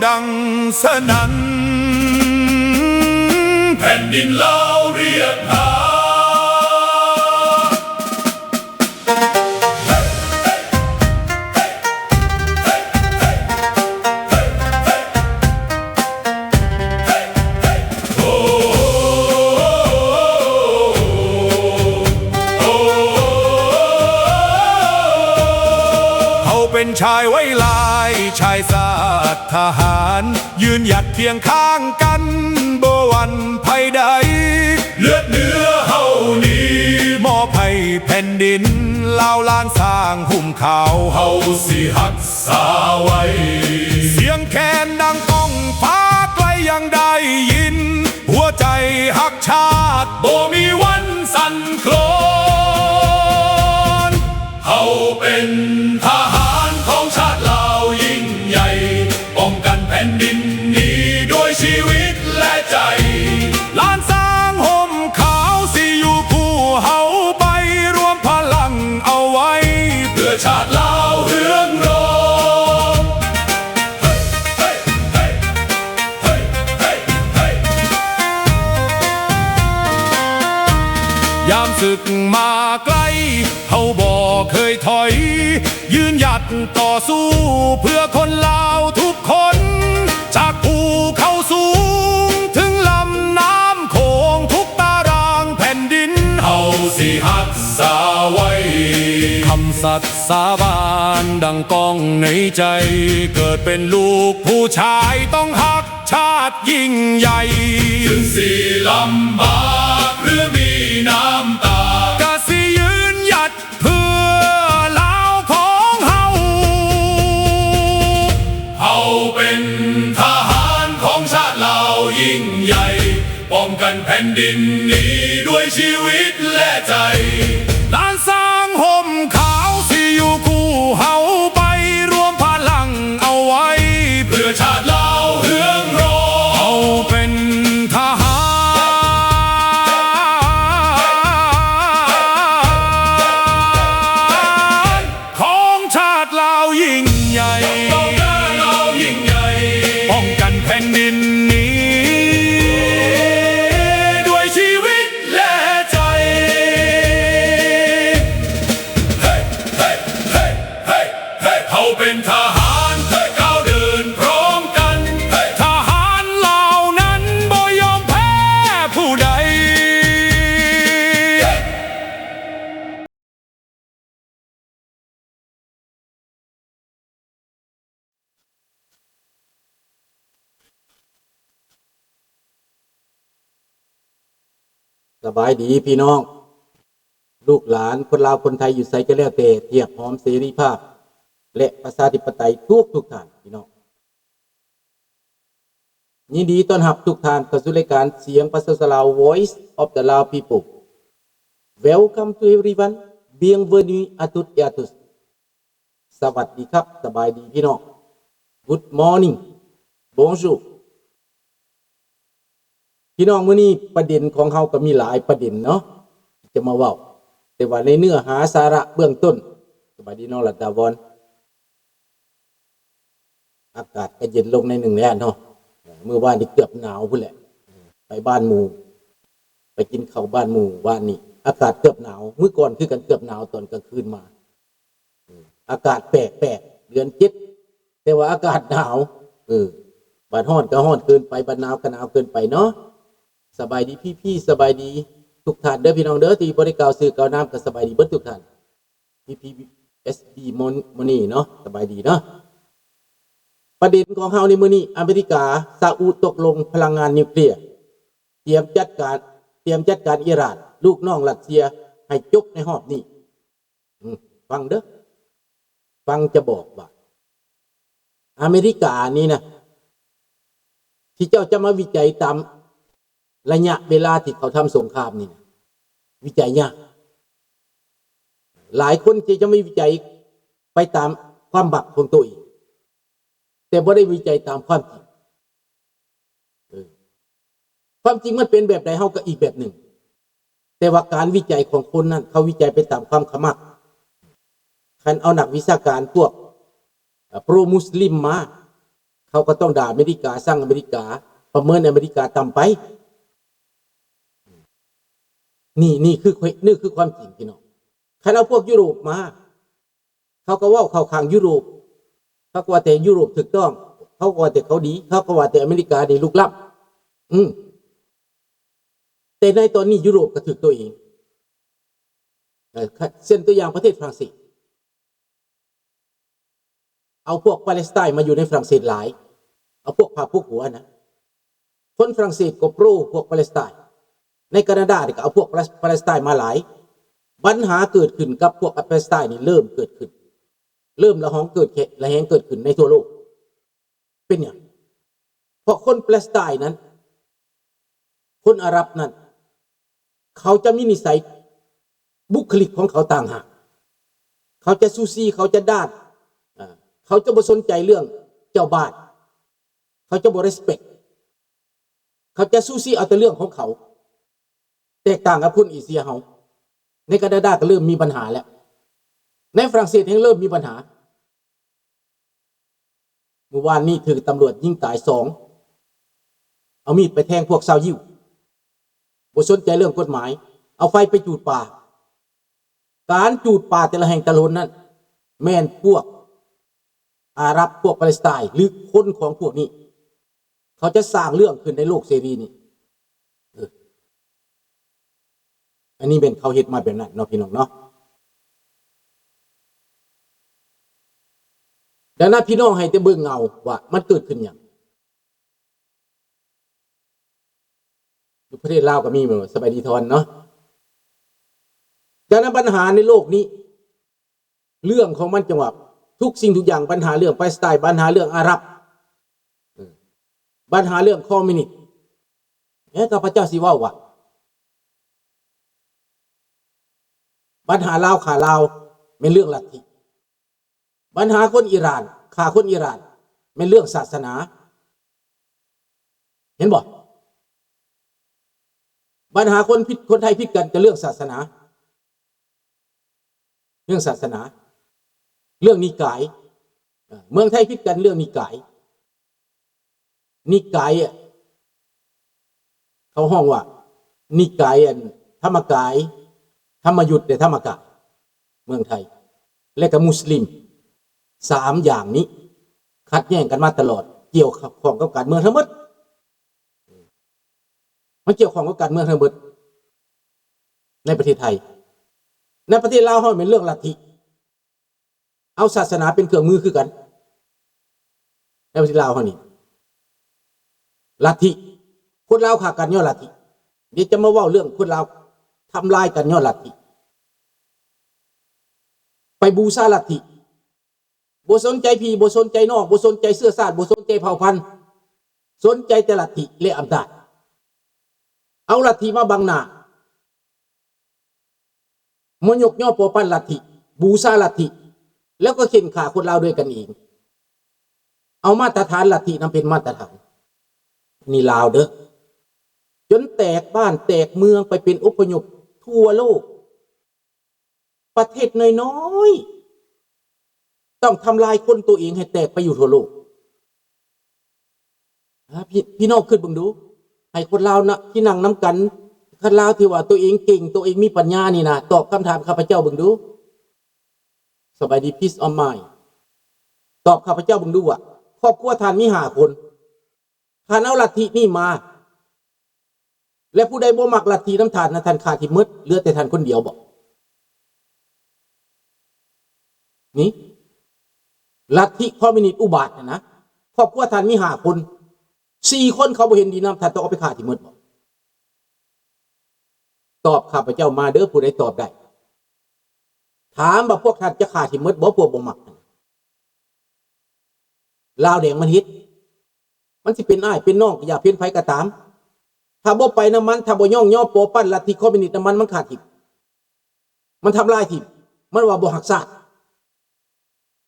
ດັງສະໜັ່ນ ແຜ່ນດິນລາວຮຽກຫາ. ເຮົາເປັນຊາຍໄວລາຍ ຊາຍຊາດທະຫານ ຢືນຢັດຄຽງຂ້າງກັນ ບໍ່ຫວັ່ນໄພໃດ ເລືອດເນື້ອເຮົານີ້ ມອບໃຫ້ແຜ່ນດິນລາວລ້ານຊ້າງຫຸ້ມຂາວ ເຮົາຊິຮັກສາໄວ້ ສຽງແຄນດັງກ້ອງຟ້າໄກຍັງໄດ້ຍິນ ຫົວໃຈຮັກຊາດບໍ່ມີວັນສັ່ນຄລອນ ເຮົາເປັນທະຫານຂອງຊາດລາວຍິ່ງໃຫຍ່ ປ້ອງກັນແຜ່ນດິນນີ້ດ້ວຍຊີວິດ ແລະໃຈ ລ້ານຊ້າງຫົ່ມຂາວຊິຢູ່ຄູ່ເຮົາໄປ ລວມພະລັງເອົາໄວ້ ເພື່ອຊາດລາວເຮືອງຮອງ ຍາມສຶກມາໄກ ເຮົາບໍ່ເຄີຍຖອຍ ຢືນຢັດຕໍ່ສູ້ເພື່ອຄົນລາວທຸກຄົນ ຈາກພູເຂົາສູງເຖິງລຳນ້ຳໂຂງ ທຸກຕາລາງແຜ່ນດິນເຮົາຊິຮັກສາໄວ້ ຄຳສັດສາບານດັ່ງກ້ອງໃນໃຈ ເກີດເປັນລູກຜູ້ຊາຍຕ້ອງຮັກຊາດຍິ່ງໃຫຍ່ ເຖິງຊິລຳບາກ ຫຼື ມີນ້ຳຕາ ກະຊິຢືນຢັດ ເພື່ອລາວຂອງເຮົາ ເຮົາເປັນທະຫານຂອງຊາດລາວຍິ່ງໃຫຍ່ ປ້ອງກັນແຜ່ນດິນນີ້ດ້ວຍຊີວິດ ແລະໃຈ ລ້ານຊ້າງຫົ່ມຂາວຊິຢູ່ຄູ່ເຮົາໄປ ລວມພະລັງເອົາໄວ້ ເພື່ອຊາດລາວເຮືອງຮອງ ເຮົາເປັນທະຫານ ຂອງຊາດລາວຍິ່ງໃຫຍ່ ປ້ອງກັນແຜ່ນດິນນີ້ດ້ວຍຊີວິດ ແລະໃຈ ເຮົາເປັນທະຫານ ກ້າວເດີນພ້ອມກັນ ທະຫານລາວນັ້ນບໍ່ຍອມແພ້ຜູ້ໃດ. ສະບາຍດີພີ່ນ້ອງ ລູກຫຼານຄົນລາວຄົນໄທຢູ່ໃສກໍແລ້ວແຕ່ທີ່ຮັກຫອມເສລີພາບ ແລະ ປະຊາທິປະໄຕທຸກໆທ່ານພີ່ນ້ອງ. ຍິນດີຕ້ອນຮັບທຸກທ່ານເຂົ້າສູ່ລາຍການສຽງປະຊາຊົນລາວ Voice of the Lao People. Welcome to everyone. Bienvenue à toutes et à tous. ສະຫວັດດີຄັບ ສະບາຍດີພີ່ນ້ອງ Good morning. Bonjour. ພີ່ນ້ອງ ມື້ນີ້ປະເດັນຂອງເຮົາກໍມີຫຼາຍປະເດັນເນາະ ທີ່ຈະມາເວົ້າ ແຕ່ວ່າໃນເນື້ອຫາສາລະເບື້ອງຕົ້ນ ສະບາຍດີນ້ອງລັດດາວອນ ອາກາດກໍເຢັນລົງໜ້ອຍໜຶ່ງແລ້ວເນາະ ເອີ ມື້ວານນີ້ເກືອບໜາວພຸ້ນແຫຼະ ເອີ ໄປບ້ານໝູ່ ໄປກິນເຂົ້າບ້ານໝູ່ວານນີ້ ອາກາດເກືອບໜາວ ມື້ກ່ອນຄືກັນເກືອບໜາວຕອນກາງຄືນມາ ເອີ ອາກາດແປກໆ ເດືອນເຈັດ ແຕ່ວ່າອາກາດໜາວ ເອີ ບາດຮ້ອນກໍຮ້ອນເກີນໄປ ບາດໜາວກໍໜາວເກີນໄປເນາະ. ສະບາຍດີພີ່ໆ ສະບາຍດີທຸກທ່ານເດີພີ່ນ້ອງເດີ ທີ່ບໍ່ໄດ້ກ່າວຊື່ກ່າວນາມ ກໍສະບາຍດີເບິດທຸກທ່ານ ພີພີເອັສບີ ມໍນີເນາະ ສະບາຍດີເນາະ. ປະເດັນຂອງເຮົາໃນມື້ນີ້ ອາເມລິກາ ຊາອຸ ຕົກລົງພະລັງງານນິວເຄລຍ ຕຽມຈັດການ ຕຽມຈັດການອີຣານ ລູກນ້ອງຣັດເຊຍ ໃຫ້ຈົບໃນຮອບນີ້. ອືມ ຟັງເດີ ຟັງຈະບອກວ່າ ອາເມລິການີ້ນະ ທີ່ເຈົ້າຈະມາວິໄຈຕາມໄລຍະເວລາທີ່ເຂົາທຳສົງຄາມນີ້ນະ ວິໄຈຍາກ. ຫຼາຍຄົນທີ່ຈະມາວິໄຈໄປຕາມຄວາມມັກຂອງໂຕເອງ ແຕ່ບໍ່ໄດ້ວິໄຈຕາມຄວາມຈິງ. ເອີ ຄວາມຈິງມັນເປັນແບບໃດ ເຮົາກໍອີກແບບໜຶ່ງ ແຕ່ວ່າການວິໄຈຂອງຄົນນັ້ນ ເຂົາວິໄຈໄປຕາມຄວາມຂະໝັກ. ຄັນເອົານັກວິຊາການພວກ ເອີ ໂປຣມຸສລິມມາ, ຂົາກໍຕ້ອງດ່າອາເມລິກາ, ຊັງອາເມລິກາ, ປະເມີນອາເມລິກາຕ່ຳໄປ. ນີ້, ນີ້ຄື, ນີ້ຄືຄວາມຈິງພີ່ນ້ອງ. ຄັນເອົາພວກຢູໂຣບມາ, ເຂົາກໍເວົ້າເຂົ້າຂ້າງຢູໂຣບ, ເຂົາກໍວ່າແຕ່ຢູໂຣບຖືກຕ້ອງ, ເຂົາກໍວ່າແຕ່ເຂົາດີ, ເຂົາກໍວ່າແຕ່ອາເມລິການີ້ລຸກລ້ຳ. ອືມ. ແຕ່ໃນຕອນນີ້ຢູໂຣບກໍຖືກຕົວເອງ. ເອີ, ເຊັ່ນຕົວຢ່າງປະເທດຝຣັ່ງເສດ. ເອົາພວກປາເລັສໄຕນ໌ມາຢູ່ໃນຝຣັ່ງເສດຫຼາຍ, ເອົາພວກຜ້າປົກຫົວນະ. ຄົນຝຣັ່ງເສດກໍໂປຣພວກປາເລັສໄຕນ໌. ໃນການາດານີ້ກໍເອົາພວກປາເລັສໄຕນ໌ມາຫຼາຍ. ບັນຫາເກີດຂຶ້ນກັບພວກປາເລັສໄຕນ໌ນີ້ເລີ່ມເກີດຂຶ້ນ, ເລີ່ມລະຫອງເກີດແຄ-, ລະແຫງເກີດຂຶ້ນໃນທົ່ວໂລກ. ເປັນຫຍັງ? ເພາະຄົນປາເລັສໄຕນ໌ນັ້ນ, ຄົນອາຣັບນັ້ນ, ເຂົາຈະມີນິໄສບຸກຄະລິກຂອງເຂົາຕ່າງຫາກ. ເຂົາຈະຊູຊີ, ເຂົາຈະດ້ານ, ເຂົາຈະບໍ່ສົນໃຈເລື່ອງເຈົ້າບ້ານ, ເຂົາຈະບໍ່ເຣສເປັກ, ເຂົາຈະຊູຊີເອົາແຕ່ເລື່ອງຂອງເຂົາ. ແຕກຕ່າງກັບຄົນເອເຊຍເຮົາ. ໃນການາດາກໍເລີ່ມມີບັນຫາແລ້ວ, ໃນຝຣັ່ງເສດຍັງເລີ່ມມີບັນຫາ. ມື້ວານນີ້ຖືກຕຳຫຼວດຍິງຕາຍສອງ, ເອົາມີດໄປແທງພວກຊາວຢິວ, ບໍ່ສົນໃຈເລື່ອງກົດໝາຍ, ເອົາໄຟໄປຈູດປ່າ. ການຈູດປ່າແຕ່ລະແຫ່ງແຕ່ລະຫົນນັ້ນ ແມ່ນພວກອາຣັບ, ພວກປາເລັສໄຕນ໌ ຫຼື ຄົນຂອງພວກນີ້ ເຂົາຈະສ້າງເລື່ອງຂຶ້ນໃນໂລກເສລີນີ້. ເອີ ອັນນີ້ແມ່ນເຂົາເຮັດມາແບບນັ້ນເນາະ ພີ່ນ້ອງເນາະ. ດັ່ງນັ້ນ ພີ່ນ້ອງໃຫ້ແຕ່ເບິ່ງເອົາວ່າມັນເກີດຂຶ້ນຫຍັງ. ຢູ່ປະເທດລາວກໍມີແມ່ນບໍ່? ສະບາຍດີທອນເນາະ. ດັ່ງນັ້ນ ບັນຫາໃນໂລກນີ້ ເລື່ອງຂອງມັນ ຈັງຫວະ ທຸກສິ່ງທຸກຢ່າງ, ບັນຫາເລື່ອງປາເລັສໄຕນ໌, ບັນຫາເລື່ອງອາຣັບ, ເອີ ບັນຫາເລື່ອງຄອມມິວນິດ, ເອີ ຂ້າພະເຈົ້າຊິເວົ້າວ່າ ບັນຫາລາວຂ້າລາວແມ່ນເລື່ອງລັດທິ, ບັນຫາຄົນອີຣານຂ້າຄົນອີຣານແມ່ນເລື່ອງສາສະໜາ. ເຫັນບໍ່? ບັນຫາຄົນຜິດ, ຄົນໄທຜິດກັນກໍເລື່ອງສາສະໜາ. ເລື່ອງສາສະໜາ, ເລື່ອງນິກາຍ. ເອີ ເມືອງໄທຜິດກັນເລື່ອງນິກາຍ. ນິກາຍ ເຂົາຮ້ອງວ່ານິກາຍ ອັນ ທຳມະກາຍ, ທຳມະຍຸດ ແລະ ທຳມະກາຍ ເມືອງໄທ ແລະ ກໍມຸສລິມ. ສາມຢ່າງນີ້ຂັດແຍ່ງກັນມາຕະຫຼອດ, ກ່ຽວຂ້ອງກັບການເມືອງທັງໝົດ. ມັນກ່ຽວຂ້ອງກັບການເມືອງທັງໝົດໃນປະເທດໄທ. ໃນປະເທດລາວເຮົາແມ່ນເລື່ອງລັດທິ, ເອົາສາສະໜາເປັນເຄື່ອງມືຄືກັນ. ໃນປະເທດລາວເຮົານີ້ ລັດທິ, ຄົນລາວຂ້າກັນຍ້ອນລັດທິ. ດຽວຈະມາເວົ້າເລື່ອງຄົນລາວທຳລາຍກັນຍ້ອນລັດທິ, ໄປບູຊາລັດທິ. ບໍ່ສົນໃຈພີ່, ບໍ່ສົນໃຈນ້ອງ, ບໍ່ສົນໃຈເຊື້ອຊາດ, ບໍ່ສົນໃຈເຜົ່າພັນ, ສົນໃຈແຕ່ລັດທິ ແລະ ອຳນາດ. ເອົາລັດທິມາບັງໜ້າ, ມາຍົກຍໍປົວປັ້ນລັດທິ, ບູຊາລັດທິ, ແລ້ວກໍເຂັ່ນຂ້າຄົນລາວດ້ວຍກັນເອງ. ເອົາມາດຕະຖານລັດທິນຳເປັນມາດຕະຖານ. ນີ້ລາວເດີ້, ຈົນແຕກບ້ານແຕກເມືອງ, ໄປເປັນອົບພະຍົບທົ່ວໂລກ. ປະເທດນ້ອຍໆ ຕ້ອງທຳລາຍຄົນໂຕເອງໃຫ້ແຕກໄປຢູ່ທົ່ວໂລກ. ອາ ພີ່ ພີ່ນ້ອງຄິດເບິ່ງດູ, ໃຫ້ຄົນລາວນະ ທີ່ນັ່ງນຳກັນ, ຄົນລາວທີ່ວ່າໂຕເອງເກັ່ງ, ໂຕເອງມີປັນຍານີ້ນະ, ຕອບຄຳຖາມຂ້າພະເຈົ້າເບິ່ງດູ. ສະບາຍດີ Peace of Mind. ຕອບຂ້າພະເຈົ້າເບິ່ງດູວ່າ ຄອບຄົວທ່ານມີຫ້າຄົນ, ທ່ານເອົາລັດທິນີ້ມາ ແລະ ຜູ້ໃດບໍ່ມັກລັດທິນຳທ່ານນະ ທ່ານຂ້າຖິ້ມໝົດ, ເຫຼືອແຕ່ທ່ານຄົນດຽວບໍ? ນີ້ ລັດທິຄອມມິວນິດອຸບາດຫັ້ນນະ, ຄອບຄົວທ່ານມີຫ້າຄົນ, ສີ່ຄົນເຂົາບໍ່ເຫັນດີນຳ, ທ່ານຕ້ອງເອົາໄປຂ້າຖິ້ມໝົດບໍ? ຕອບຂ້າພະເຈົ້າມາເດີ້, ຜູ້ໃດຕອບໄດ້. ຖາມວ່າພວກທ່ານຈະຂ້າຖິ້ມໝົດບໍ ພວກບໍ່ມັກຫັ້ນ? ລາວແດງມັນເຮັດ, ມັນຊິເປັນອ້າຍເປັນນ້ອງກໍຢ່າ, ເປັນໃຜກໍຕາມ, ຖ້າບໍ່ໄປນຳມັນ, ຖ້າບໍ່ຍ້ອງຍໍປົວປັ້ນລັດທິຄອມມິວນິດນຳມັນ, ມັນຂ້າຖິ້ມ, ມັນທຳລາຍຖິ້ມ, ມັນວ່າບໍ່ຮັກຊາດ.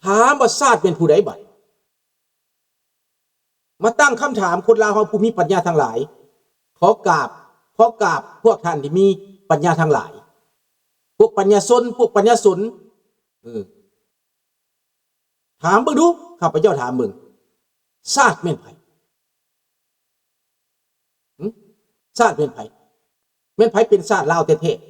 ຖາມວ່າຊາດແມ່ນຜູ້ໃດບັດ? ມາຕັ້ງຄຳຖາມ, ຄົນລາວເຮົາຜູ້ມີປັນຍາທັງຫຼາຍ, ຂໍກາບ, ຂໍກາບພວກທ່ານທີ່ມີປັນຍາທັງຫຼາຍ, ພວກປັນຍາຊົນ, ພວກປັນຍາຊົນ, ເອີ ຖາມເບິ່ງດູ, ຂ້າພະເຈົ້າຖາມເບິ່ງ, ຊາດແມ່ນໃຜ? ຫຶ? ຊາດແມ່ນໃຜ? ແມ່ນໃຜເປັນຊາດລາວແທ້ໆ?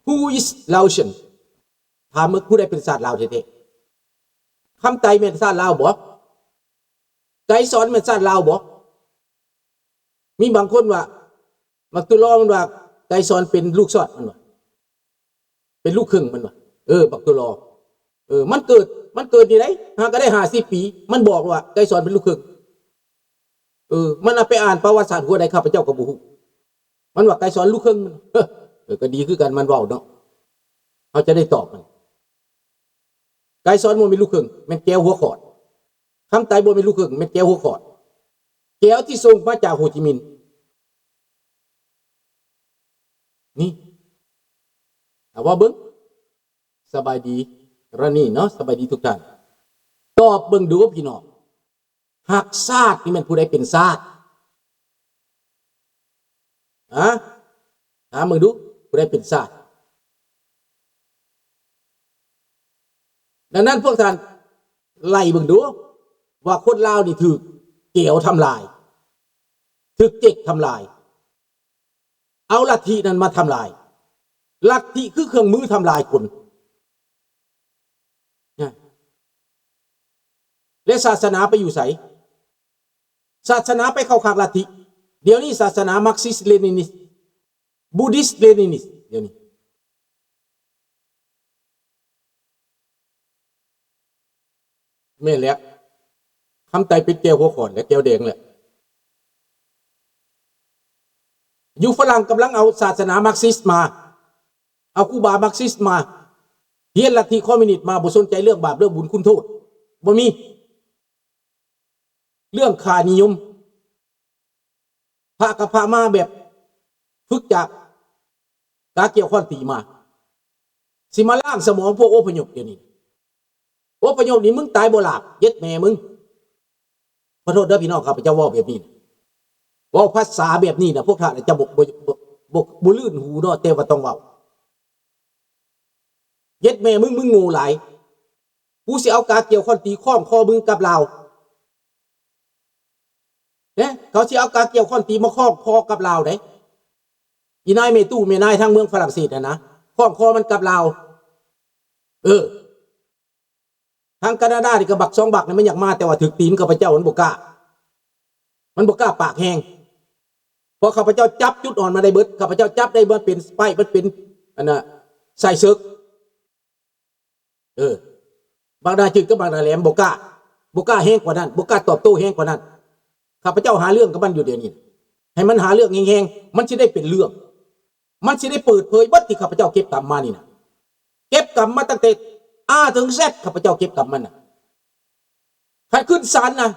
Who is Laotian? ຖາມເບິ່ງ ຜູ້ໃດເປັນຊາດລາວແທ້ໆ? ຄຳໄຕແມ່ນຊາດລາວບໍ່? ໄກສອນແມ່ນຊາດລາວບໍ່? ມີບາງຄົນວ່າ ບັກຕຸລອມັນວ່າ ໄກສອນເປັນລູກຊອດ ມັນວ່າ ເປັນລູກເຄິ່ງ ມັນວ່າ ເອີ ບັກຕຸລອ ເອີ ມັນເກີດ ມັນເກີດນີ້ໃດ໋ ຫາກະໄດ້ຫ້າສິບປີ ມັນບອກວ່າໄກສອນເປັນລູກເຄິ່ງ ເອີ ມັນເອົາໄປອ່ານປະຫວັດສາດຫົວໃດ ຂ້າພະເຈົ້າກໍບໍ່ຮູ້ ມັນວ່າໄກສອນລູກເຄິ່ງ ເອີ ກໍດີຄືກັນ ມັນເວົ້າເນາະ ເຮົາຈະໄດ້ຕອບມັນ ໄກສອນບໍ່ແມ່ນລູກເຄິ່ງ ແມ່ນແກ້ວຫົວຂອດ ຄຳໄຕບໍ່ແມ່ນລູກເຄິ່ງ ແມ່ນແກ້ວຫົວຂອດ ແກ້ວທີ່ສົ່ງມາຈາກໂຮຈິມິນ ນີ້ ເອົາເວົ້າເບິ່ງ ສະບາຍດີ ຣານີເນາະ ສະບາຍດີທຸກທ່ານ ຕອບເບິ່ງດູພີ່ນ້ອງ ຮັກຊາດນີ້ແມ່ນຜູ້ໃດເປັນຊາດ? ຮະ? ຖາມເບິ່ງດູ ຜູ້ໃດເປັນຊາດ? ດັ່ງນັ້ນພວກທ່ານໄລ່ເບິ່ງດູ ວ່າຄົນລາວນີ້ຖືກແກ້ວທຳລາຍ ຖືກເຈັກທຳລາຍ ເອົາລັດທິນັ້ນມາທຳລາຍ ລັດທິຄືເຄື່ອງມືທຳລາຍຄົນ ແລະ ສາສະໜາໄປຢູ່ໃສ? ສາສະໜາໄປເຂົ້າຂ້າງລັດທິ ດຽວນີ້ສາສະໜາມາກຊິສເລນິນິສ ບູດິສເລນິນິສ ດຽວນີ້ ແມ່ນແລ້ວ ຄຳໄຕເປັນແກ້ວຫົວຂອນ ແລະ ແກ້ວແດງແຫຼະ ຢູ່ຝຣັ່ງກຳລັງເອົາສາສະໜາມາກຊິສມາ ເອົາຄູບາມາກຊິສມາ ຮຽນລັດທິຄອມມິວນິດມາ ບໍ່ສົນໃຈເລື່ອງບາບເລື່ອງບຸນຄຸນໂທດ ບໍ່ມີ ເລື່ອງຄ່ານິຍົມ ພະກະພະມາແບບຝຶກຈາກກາກຽວຄ້ອນຕີມາ ຊິມາລ້າງສະໝອງພວກອົບພະຍົບດຽວນີ້ ອົບພະຍົບນີ້ມຶງຕາຍບໍ່ຫຼາບ ເຢັດແມ່ມຶງ ຂໍໂທດເດີພີ່ນ້ອງ ຂ້າພະເຈົ້າເວົ້າແບບນີ້ນະ ເວົ້າພາສາແບບນີ້ນະ ພວກທ່ານອາດຈະບໍ່ ບໍ່ ບໍ່ ບໍ່ ບໍ່ລື່ນຫູເນາະ ແຕ່ວ່າຕ້ອງເວົ້າ ເຢັດແມ່ມຶງ ມຶງໂງ່ຫຼາຍ ກູຊິເອົາກາກຽວຄ້ອນຕີຄ້ອງຄໍມຶງກັບລາວ ເດ້ ເຂົາຊິເອົາກາກຽວຄ້ອນຕີມາຄ້ອງຄໍກັບລາວເດ້ ອີນາຍແມ່ຕູ້ແມ່ນາຍທາງເມືອງຝຣັ່ງເສດຫັ້ນນະ ຄ້ອງຄໍມັນກັບລາວ ເອີ ທາງການາດານີ້ກໍບັກສອງບັກນີ້ມັນຢາກມາ ແຕ່ວ່າຖືກຕີນຂ້າພະເຈົ້າມັນບໍ່ກ້າ ມັນບໍ່ກ້າປາກແຮງ ເພາະຂ້າພະເຈົ້າຈັບຈຸດອ່ອນມາໄດ້ເບິດ ຂ້າພະເຈົ້າຈັບໄດ້ ມັນເປັນສະປາຍ ມັນເປັນ ອັນນ່າ ສາຍເສິກ ເອີ ບັກໜ້າຈືດກັບບັກໜ້າແຫຼມບໍ່ກ້າ ບໍ່ກ້າແຮງກວ່ານັ້ນ ບໍ່ກ້າຕອບໂຕ້ແຮງກວ່ານັ້ນ ຂ້າພະເຈົ້າຫາເລື່ອງກັບມັນຢູ່ດຽວນີ້ ໃຫ້ມັນຫາເລື່ອງແຮງໆ ມັນຊິໄດ້ເປັນເລື່ອງ ມັນຊິໄດ້ເປີດເຜີຍເບິດທີ່ຂ້າພະເຈົ້າເກັບກຳມານີ້ນະ ເກັບກຳມາຕັ້ງແຕ່ A ເຖິງ Z ຂ້າພະເຈົ້າເກັບກຳມັນນະ ຄັນຂຶ້ນສານນະ